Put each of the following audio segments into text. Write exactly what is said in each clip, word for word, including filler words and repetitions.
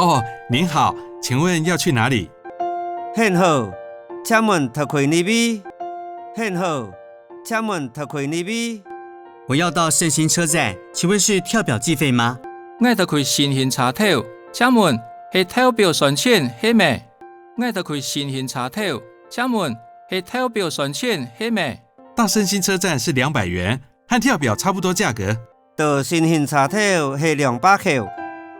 哦，您好，请问要去哪里？你好，請問討去哪位？你好，請問討去哪位？我要到勝興車站，請问是跳表計費吗？𠊎討去勝興車頭，請問係跳表算錢係無？𠊎討去勝興車頭，請問係跳表算錢係無？到勝興车站是两百元，和跳表差不多价格。到勝興車頭係兩百箍，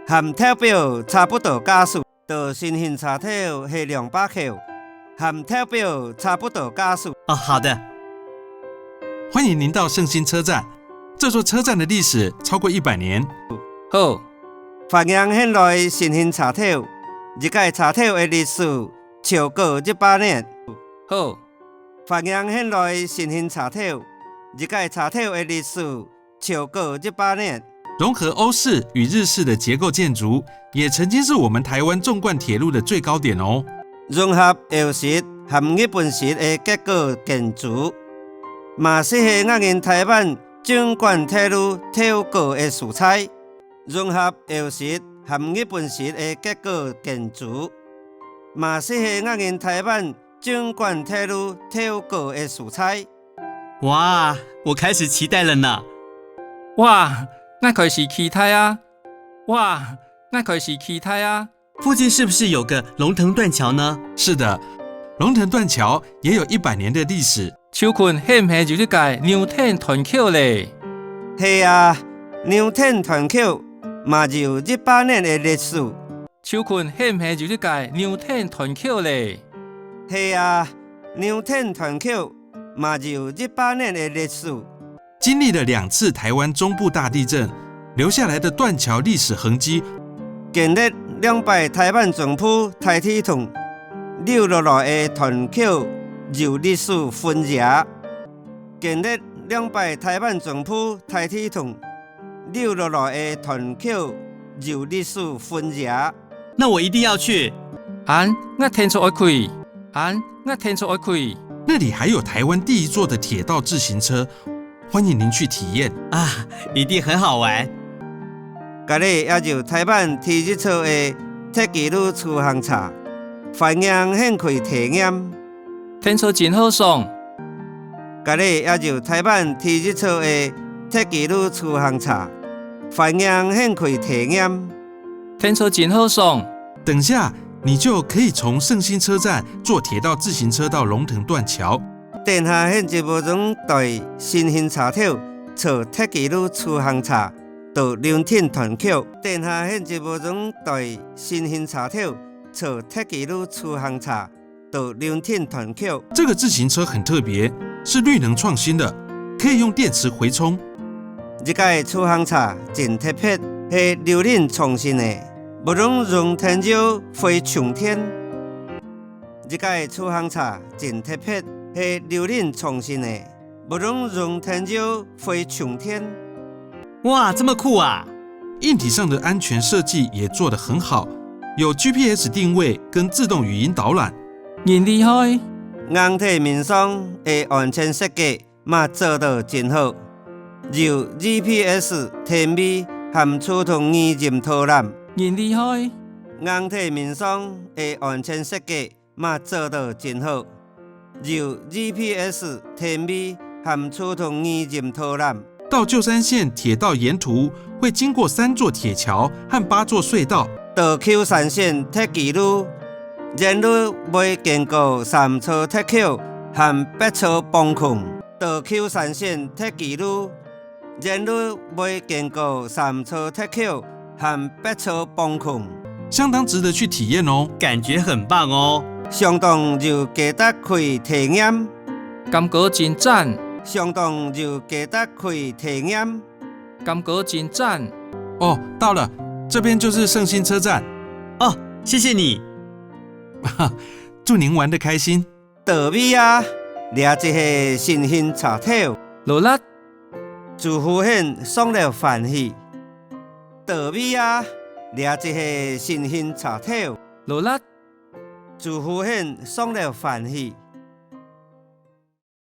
和跳表差不多價數。到勝興車頭係兩百箍，和跳表差不多價數。哦，好的。欢迎您到胜兴车站，这座车站的历史超过一百年。好，欢迎你來勝興車頭，這个車頭个歷史超過一百年。好，欢迎你來勝興車頭，這个車頭个歷史超過一百年。融合欧式与日式的结构建筑，也曾经是我们台湾纵贯铁路的最高点哦。融合欧式和日本式个结構建筑，嘛係係𠊎人台灣纵貫鐵路最高个所在。融合欧式和日本式个结構建筑，嘛係係𠊎人台灣纵貫鐵路最高个所在。哇，我开始期待了呢。哇，𠊎开始期待啊！哇，𠊎开始期待啊！附近是不是有个龙腾断桥呢？是的，龙腾断桥也有一百年的历史。附近係毋係有一个牛騰斷橋咧？係啊，牛騰斷橋嘛有一百年个歷史。附近係毋係有一个牛騰斷橋咧？係啊，牛騰斷橋嘛有一百年个歷史。经历了两次台湾中部大地震，留下来的断桥历史痕迹，经历两摆台湾中部大地震，留落来个断桥有历史痕迹。经历两摆台湾中部大地震，留落来个断桥有历史痕迹。那我一定要去。恁，𠊎定著愛去。恁，𠊎定著愛去。那里还有台湾第一座的铁道自行车，欢迎您去体验。啊，一定很好玩。該裡也有台灣第一座个鐵枝路自行車，歡迎你去體驗。定著真好爽。該裡也有台灣第一座个鐵枝路自行車，歡迎你去體驗。定著真好爽。等下，你就可以从胜兴车站坐铁道自行车到龙腾断桥。等下你就會用對勝興車頭坐鐵枝路自行車到龍騰斷橋。等下你就會用對勝興車頭坐鐵枝路自行車到龍騰斷橋。这个自行车很特别，是绿能创新的，可以用电池回充。這个自行車真特別，係綠能創新个，會用用電池回充電。這个自行車真特別，係綠能創新个，會用用電池回充電。哇，这么酷啊！硬体上的安全设计也做得很好，有G P S定位跟自动语音导览。真厲害！硬體面上个安全設計嘛做到真好，有G P S定位和自動語音導覽。真厲害！硬體面上个安全設計嘛做到真好，有G P S定位和自動語音導覽。到舊山線铁道沿途会经过三座铁桥和八座隧道。到舊山線鐵枝路，沿路會經過三座鐵橋和八座磅空。到舊山線鐵枝路，沿路會經過三座鐵橋和八座磅空。相当值得去体验哦。感觉很棒哦。相當有價值去體驗。感覺真讚。相當有價值去體驗。感覺真讚。哦，到了，这边就是胜兴车站。哦，谢谢你。祝您玩得开心。到位啊，這就係勝興車頭。勞力。祝福你爽了歡喜。到位啊，這就係勝興車頭。勞力。祝福你爽了歡喜。